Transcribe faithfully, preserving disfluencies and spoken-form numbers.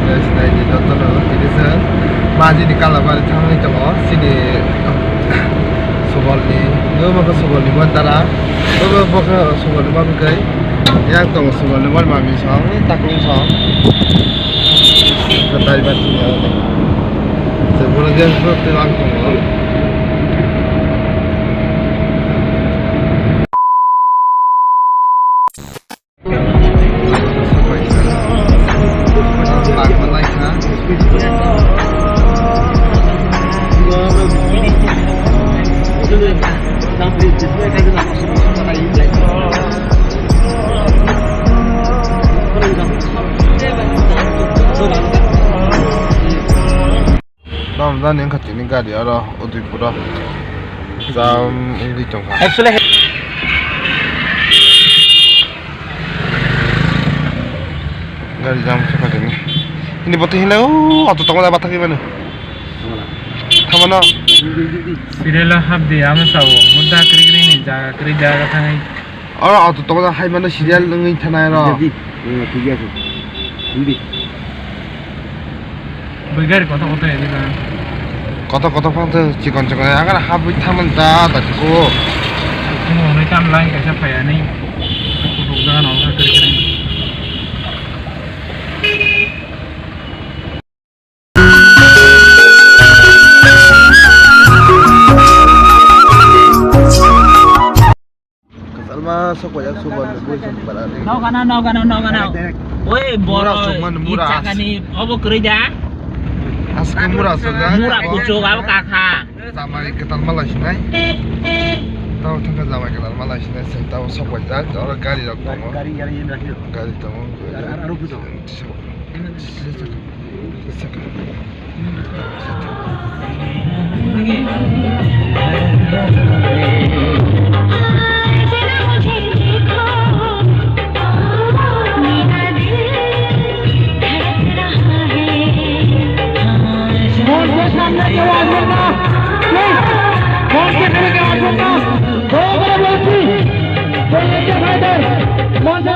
Sinai di jotono tini se majini Kalabari thangwi tongo, chini Subolni, bo bo khe Subolni Muar dara, bo bo khe Subolni Muar bwkhe, yang tongo Subolni Muar mami song, taklung song. Taibar sini ada. Sebelum dia sebelum tilang tongo. Dom jani wngkha tini gari oro Udaipur o jam wngwi tongkha. Actually, gari jam wngkha tini. Ini botwi hinlai o auto tongo da bathakgwi mano. Thamano. Serial o hapdi ama sao. Mudda kri kri ni jaga kri jaga thangwi. Oro auto tongo hai mano serial wngwi thanai ro. Thik ase. Thik ase. Bui gari kothok kothok ya diba. Kothok kothok phang tong chikon chikon agar habwi thaman da da ko. Kuno hwnwi tam line kaisa phai ani. Kuthok jaga no kha kri kri. Kwchangma sok paijak Subolni bui song para ni. Nogana, nogana, nogana. Oi, mura boro songma ni mura. Ichakani obo kwrwi da? Aske mura song da. Mura kuchuk abo kakha. Jamai kwtal malai sinai. Tamo thangkha jamai kwtal malai sinai, seng tamo sok paijak, oro gari rok tongo. Gari, gari, gari, gari. Gari tongo. Ar, ar, aro bujo. कौन से सामने की आवाज करना? कौन से खड़े की आवाज करना? दो बड़े व्यक्ति, दो लेके फाइटर, कौन सा